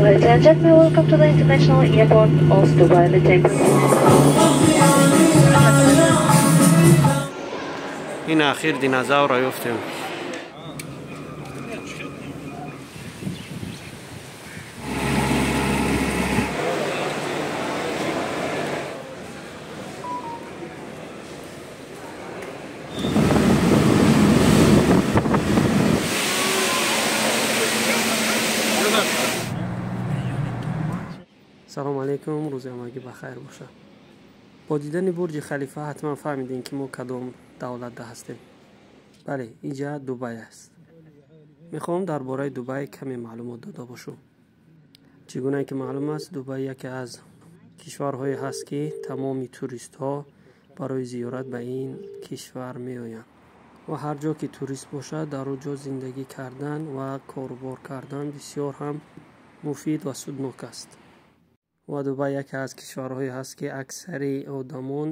Ladies and gentlemen, welcome to the International Airport of Dubai. Ин ахир динозаврро ёфтем. Салом алейкум, рӯзи ҳамагӣ ба хайр бошад. Бо дидани бурҷи Халифа ҳатман фаҳмидем, ки мо кадом давлатда ҳастем. Бале, инҷа Дубай аст. Мехоҳам дар бораи Дубай каме маълумот дода бошам. Чӣ гуна ки маълум аст, Дубай яке аз кишварҳое ҳаст, ки тамоми туристҳо барои зиёрат ба ин кишвар меоянд ва ҳар ҷо ки турист бошад, дар он ҷо зиндагӣ кардан ва корубор кардан бисёр ҳам муфид ва суднок аст. Ва Дубай яке аз кишварҳое ҳаст, ки аксари одамон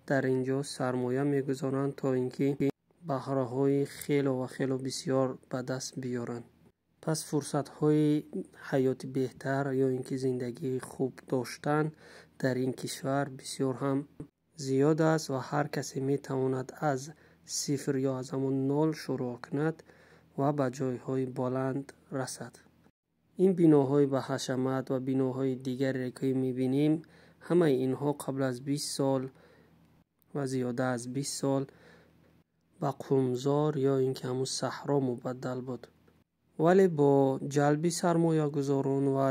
дар ин ҷо сармоя мегузоранд, то ин ки баҳраҳои хело ва хело бисёр ба даст биёранд. Пас фурсатҳои ҳаёти беҳтар ё ин ки зиндагии хуб доштан дар ин кишвар бисёр ҳам зиёд аст ва ҳар касе метавонад аз сифр ё аз ҳамон нол шурӯъ кунад ва ба ҷойҳои баланд расад. Ин биноҳои ба ҳашамат ва биноҳои дигаре ки мебинем, ҳамаи инҳо қабл аз 20 сол ва зиёда аз 20 сол ба қумзор ё ин ки ҳамун саҳро мубаддал буд. Вале бо ҷалби сармоягузорон ва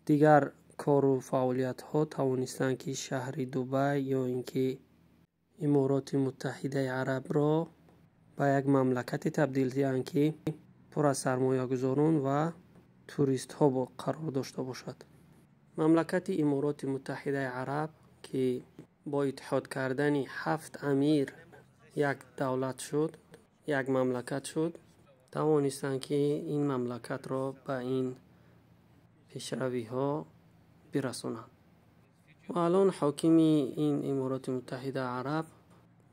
дигар кору фаъолиятҳо тавонистанд, ки шаҳри Дубай ё ин ки Имороти Муттаҳидаи Арабро ба як мамлакате табдил диҳанд, ки пур аз сармоягузорон ва туристҳо қарор дошта бошад. Мамлакати Имороти Муттаҳидаи Араб, ки бо иттиҳод кардани 7 амир як давлат шуд, як мамлакат шуд, тавонистанд, ки ин мамлакатро ба ин пешравиҳо бирасонанд. Ва алон ҳокими ин Имороти Муттаҳидаи Араб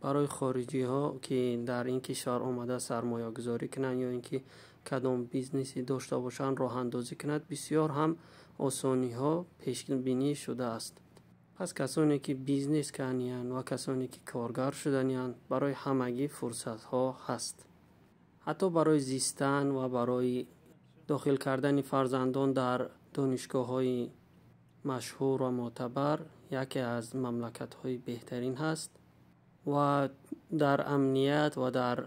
барои хориҷиҳо, ки дар ин кишвар омада сармоягузорӣ кунанд ё ин ки кадом бизнеси дошта бошанд, роҳандозӣ кунад, бисёр ҳам осониҳо пешбинӣ шудааст. Пас касоне ки бизнес карданд ва касоне ки коргар шуданиянд, барои ҳамагӣ фурсатҳо ҳаст. Ҳатто барои зистан ва барои дохил кардани фарзандон дар донишгоҳҳои машҳур ва мӯътабар яке аз мамлакатҳои беҳтарин ҳаст ва дар амният ва дар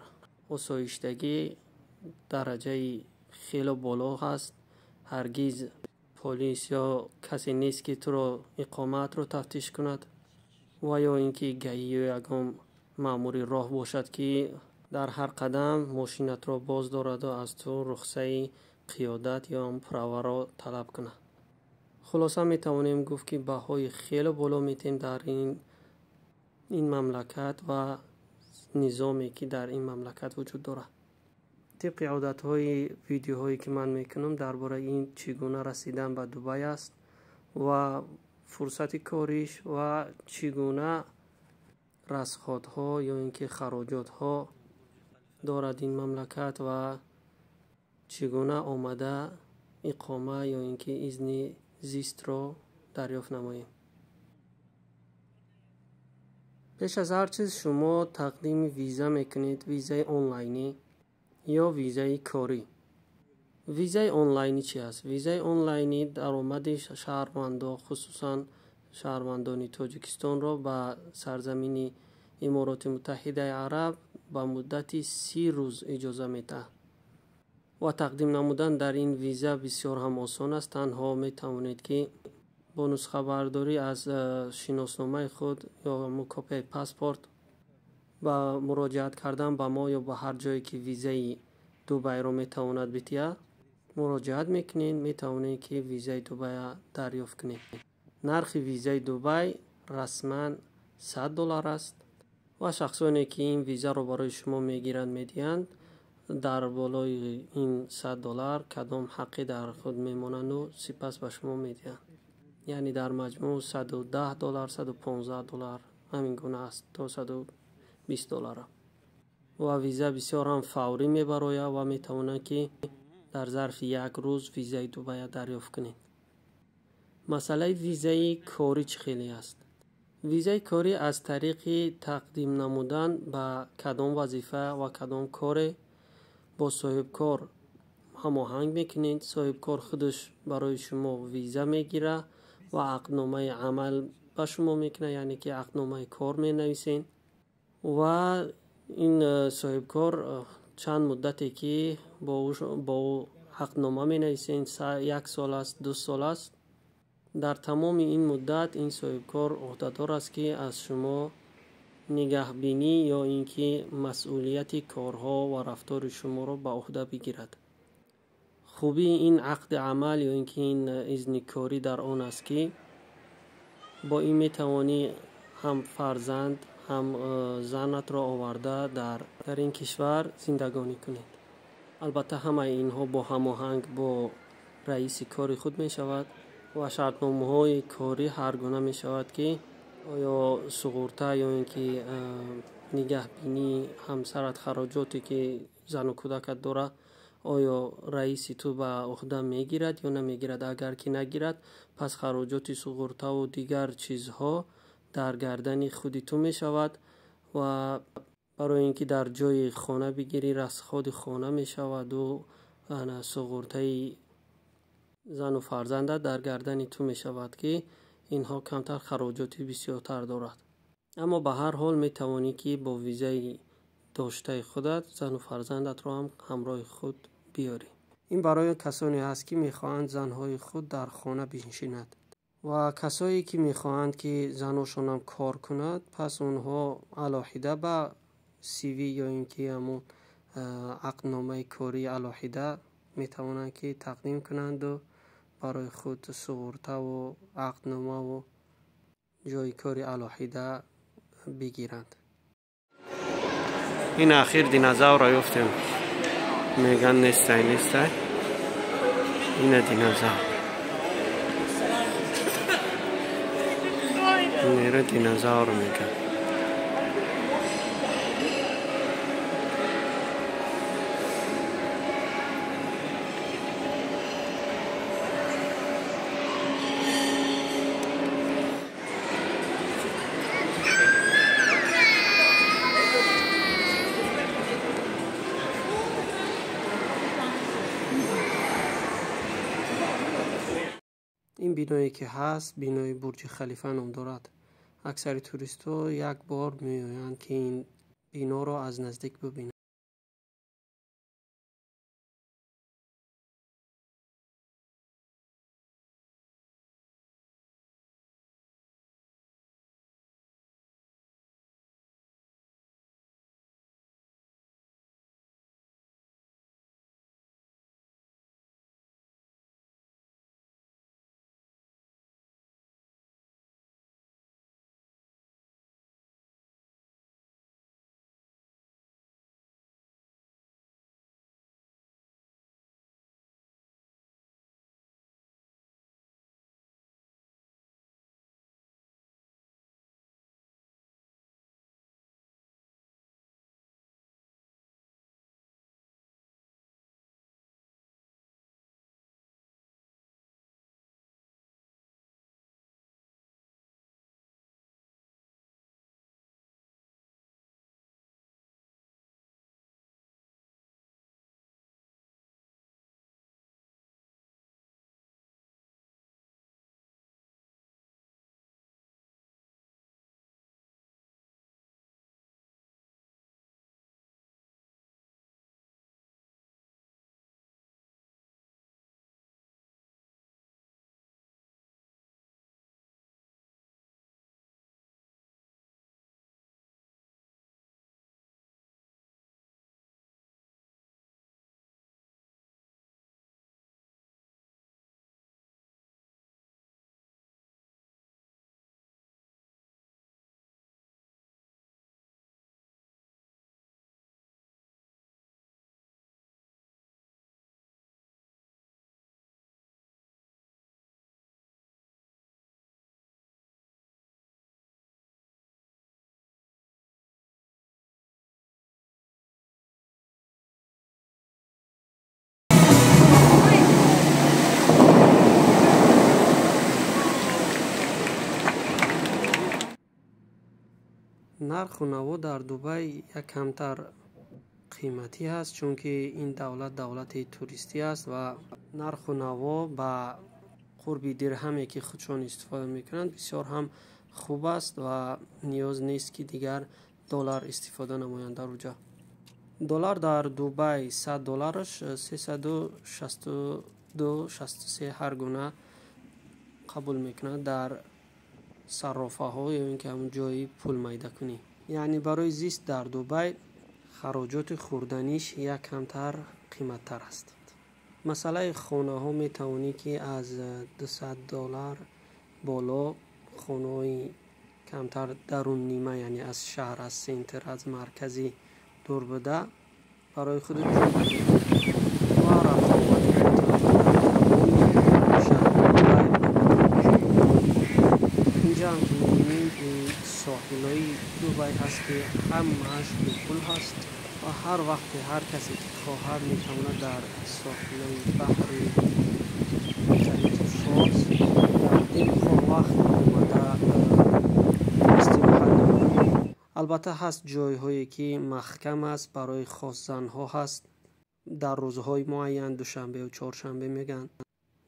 осоиштагӣ дараҷаи хеле боло ҳаст. Ҳаргиз полис ё касе нест, ки туро иқоматро тафтиш кунад ва ё ин ки гаи ё ягон маъмури роҳ бошад, ки дар ҳар қадам мошинатро боз дораду аз ту рухсаи қиёдат ё праваро талаб кунад. Хулоса метавонем гуфт, ки баҳои хеле боло метем дар ин мамлакат ва низоме, ки дар ин мамлакат вуҷуд дорад. Тибқи одатҳои видеоҳое ки ман мекунам дар бораи ин чӣ гуна расидан ба Дубай аст ва фурсати кориш ва чӣ гуна расходҳо ё ин ки хароҷотҳо дорад ин мамлакат ва чӣ гуна омада иқома ё ин ки изни зистро дарёфт намоем. Пеш аз ҳар чиз шумо тақдими виза мекунед, визаи онлайнӣ ё визаи корӣ. Визаи онлайнӣ чи аст? Визаи онлайнӣ даромади шаҳрвандо, хусусан шаҳрвандони Тоҷикистонро ба сарзамини Имороти Муттаҳидаи Араб ба муддати 30 рӯз иҷоза медиҳад. Ва тақдим намудан дар ин виза бисёр ҳам осон аст. Танҳо метавонед, ки бо нусхабардорӣ аз шиносномаи худ ё копияи паспорт ба муроҷиат кардан ба мо ё ба ҳар ҷое ки визаи Дубайро метавонад битиҳад, муроҷиат мекунед, метавонед, ки визаи Дубайро дарёфт кунед. Нархи визаи Дубай расман $100 аст ва шахсоне ки ин визаро барои шумо мегиранд, медиҳанд, дар болои ин $100 кадом ҳаққе дар худ мемонанду сипас ба шумо медиҳанд. Яъне дар маҷмӯъ $110, $115 ҳамин гуна аст, то $120. Ва виза бисёр ҳам фаврӣ мебарояд ва метавонад, ки Дар зарфи як рӯз визаи Дубая дарёфт кунед. Масъалаи визаи корӣ чӣ хеле аст? Визаи корӣ аз тариқи тақдим намудан ба кадом вазифа ва кадом коре бо соҳибкор ҳамоҳанг мекунед. Соҳибкор худаш барои шумо виза мегирад ва ақдномаи амал ба шумо мекунад, яъне ки ақдномаи кор менависед ва ин соҳибкор чанд муддате ки бо ӯ ақднома менависед, 1 сол аст, 2 сол аст. Дар тамоми ин муддат ин соҳибкор ӯҳдадор аст, ки аз шумо нигаҳбинӣ ё ин ки масъулияти корҳо ва рафтори шуморо ба ӯҳда бигирад. Хубии ин ақди амал ё ин ки ин изни корӣ дар он аст, ки бо ин метавонӣ ҳам фарзанд, ҳам занатро оварда дар ин кишвар зиндагонӣ кунед. Албатта ҳамаи инҳо бо ҳамоҳанг бо раиси кори худ мешавад ва шартномаҳои корӣ ҳар гуна мешавад, ки оё суғурта ё ин ки нигаҳбинии ҳамсарат, хароҷоте ки зану кӯдакат дорад, оё раиси ту ба ӯҳда мегирад ё намегирад. Агар ки нагирад, пас хароҷоти суғуртаву дигар чизҳо дар гардани худи ту мешавад ва барои ин ки дар ҷои хона бигирӣ, расходи хона мешаваду суғуртаи зану фарзандат дар гардани ту мешавад, ки инҳо камтар хароҷоти бисёртар дорад. Аммо ба ҳар ҳол метавонӣ, ки бо визаи доштаи худат зану фарзандатро ҳам ҳамроҳи худ биёрӣ. Ин барои касоне ҳаст, ки мехоҳанд занҳои худ дар хона биншинад ва касое ки мехоҳанд, ки заношонам кор кунад, пас онҳо алоҳида ба CV ё ин ки ҳамон ақдномаи кории алоҳида метавонанд, ки тақдим кунанду барои худ суғуртаву ақдномаву ҷои кори алоҳида бигиранд. Ин ахир динозаврро ёфтем. Меган нестай, нестай. Ина динозавр. Инера динозавр меган. Ин биное ки ҳаст, бинои Бурҷи Халифа ном дорад. Аксари туристҳо як бор меоянд, ки ин биноро аз наздик бибинанд. Нарху наво дар Дубай як камтар қиматӣ ҳаст, чунки ин давлат давлати туристӣ аст ва нарху наво ба қурби дирҳаме, ки худшон истифода мекунанд, бисёр ҳам хуб аст ва ниёз нест, ки дигар доллар истифода намоянд дар уҷа. Доллар дар Дубай 100 доллараш 362 63 ҳар гуна қабул мекунад дар саррофаҳо ё ин ки ҳамун ҷои пул майдакунӣ. Яъне барои зист дар Дубай хароҷоти хӯрданиш як камтар қиматтар аст. Масъалаи хонаҳо метавонӣ, ки аз 200 доллар боло хонаҳои камтар дарун нима, яъне аз шаҳр, аз центр, аз марказӣ дур буда, барои худат ҷой бигирӣ ва рафтуомад метавонӣ, ки дар тамоми шаҳри Дубай. Инҷа ҳам ки мебинем, ин соҳилҳои Дубай ҳаст, ки ҳамааш бепул ҳаст ва ҳар вақте ҳар касе ки хоҳад, метавонад дар соҳилҳои баҳри Халиҷи Форс дар дилхоҳ вақт омада истироҳат намояд. Албатта, ҳаст ҷойҳое, ки маҳкам аст, барои хос занҳо ҳаст, дар рӯзҳои муайян, душанбеу чоршанбе мегӯянд,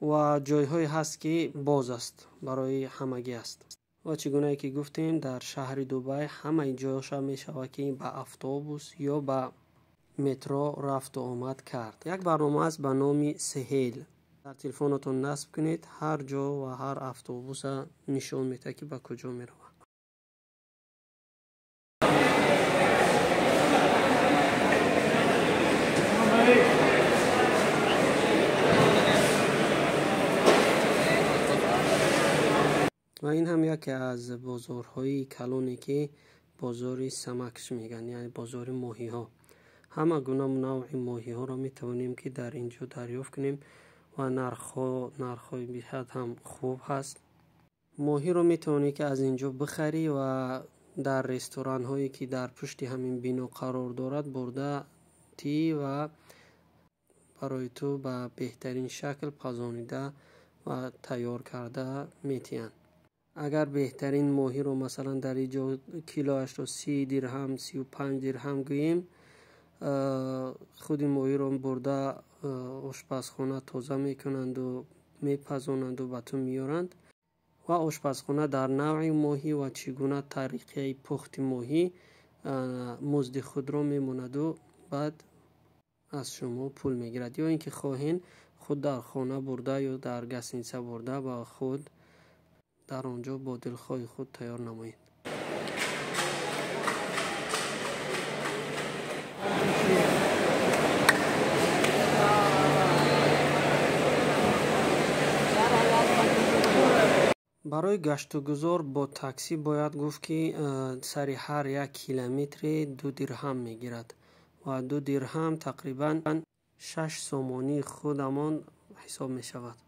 ва ҷойҳое ҳаст, ки боз аст, барои ҳамагӣ аст. Ва чӣ гунае ки гуфтем, дар шаҳри Дубай ҳамаи ҷоша мешавад, ки ба автобус ё ба метро рафту омад кард. Як барнома аст ба номи Сеҳел, дар телефонатон насб кунед, ҳар ҷо ва ҳар автобуса нишон медиҳад, ки ба куҷо меравад. Ва ин ҳам яке аз бозорҳои калоне, ки бозори самакш мегӯянд, яъне бозори моҳиҳо. Ҳама гуна навъи моҳиҳоро метавонем, ки дар ин ҷо дарёфт кунем ва нархҳо нархҳои беҳад ҳам хуб ҳаст. Моҳиро метавонӣ, ки аз ин ҷо бихарӣ ва дар ресторанҳое, ки дар пушти ҳамин бино қарор дорад, бурда тӣ ва барои ту ба беҳтарин шакл пазонида ва тайёр карда метиҳанд. Агар беҳтарин моҳиро, масалан, дар ин ҷо килоашро 30 дирҳам, 35 дирҳам гӯем, худи моҳиро бурда ошпазхона тоза мекунанду мепазонанду ба ту меоранд ва ошпазхона дар навъи моҳӣ ва чӣ гуна тариқаи пухти моҳӣ музди худро мемонаду баъд аз шумо пул мегирад. Ё ин ки хоҳен, худ дар хона бурда ё дар гостиница бурда ба худ дар он ҷо бо дилхоҳи худ тайёр намоед. Барои гаштугузор бо таксӣ бояд гуфт, ки сари ҳар як километре 2 дирҳам мегирад ва 2 дирҳам тақрибан 6 сомонии худамон ҳисоб мешавад.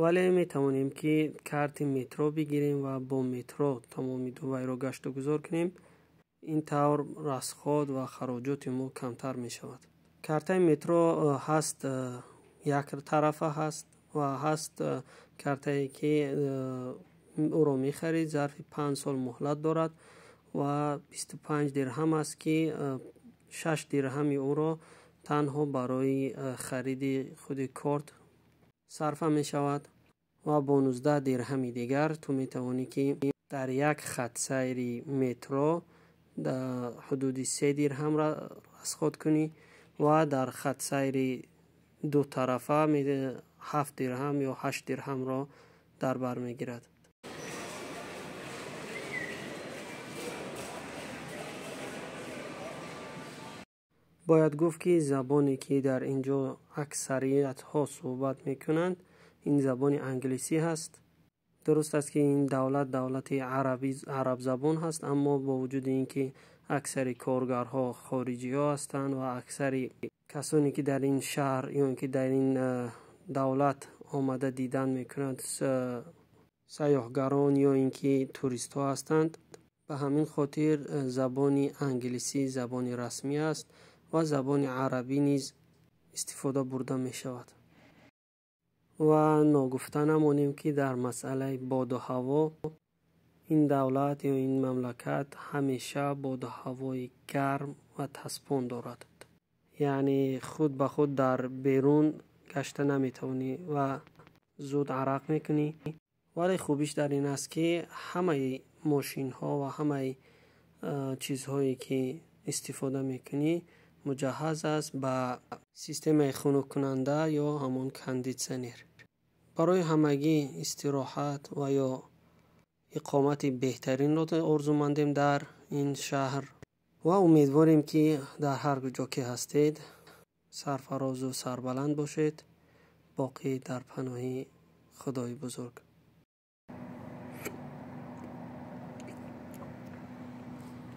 Вале метавонем, ки карти метро бигирем ва бо метро тамоми Дубайро гаштугузор кунем. Ин тавр расход ва хароҷоти мо камтар мешавад. Картаи метро ҳаст, як тарафа ҳаст ва ҳаст картае, ки ӯро мехарид, зарфи 5 сол муҳлат дорад ва 25 дирҳам аст, ки 6 дирҳами ӯро танҳо барои хариди худи корт сарфа мешавад ва бо 19 дирҳами дигар ту метавонӣ, ки дар як хатсайри метро дар ҳудуди 3 дирҳам расход кунӣ ва дар хатсайри дутарафа 7 дирҳам ё 8 дирҳамро дар бар мегирад. Бояд гуфт, ки забоне, ки дар ин ҷо аксариятҳо суҳбат мекунанд, ин забони англисӣ ҳаст. Дуруст аст, ки ин давлат давлати арабзабон ҳаст, аммо бо вуҷуди ин ки аксари коргарҳо хориҷиҳо ҳастанд ва аксари касоне, ки дар ин шаҳр ё ин ки дар ин давлат омада дидан мекунанд, сайёҳгарон ё ин ки туристҳо ҳастанд, ба ҳамин хотир забони англисӣ забони расмӣ аст ва забони арабӣ низ истифода бурда мешавад. Ва ногуфта намонем, ки дар масъалаи боду ҳаво Ин давлат ё ин мамлакат ҳамеша боду ҳавои гарм ва таспон дорад. Яъне худ ба худ дар берун гашта наметавонӣ ва зуд арақ мекунӣ. Вале хубиш дар ин аст, ки ҳамаи мошинҳо ва ҳамаи чизҳое, ки истифода мекунӣ, муҷаҳҳаз аст ба системаи хунуккунанда ё ҳамон кондитсионер. Барои ҳамагӣ истироҳат ва ё иқомати беҳтаринро орзумандем дар ин шаҳр ва умедворем, ки дар ҳар куҷо ки ҳастед, сарфарозу сарбаланд бошед. Боқӣ дар паноҳи Худои бузург.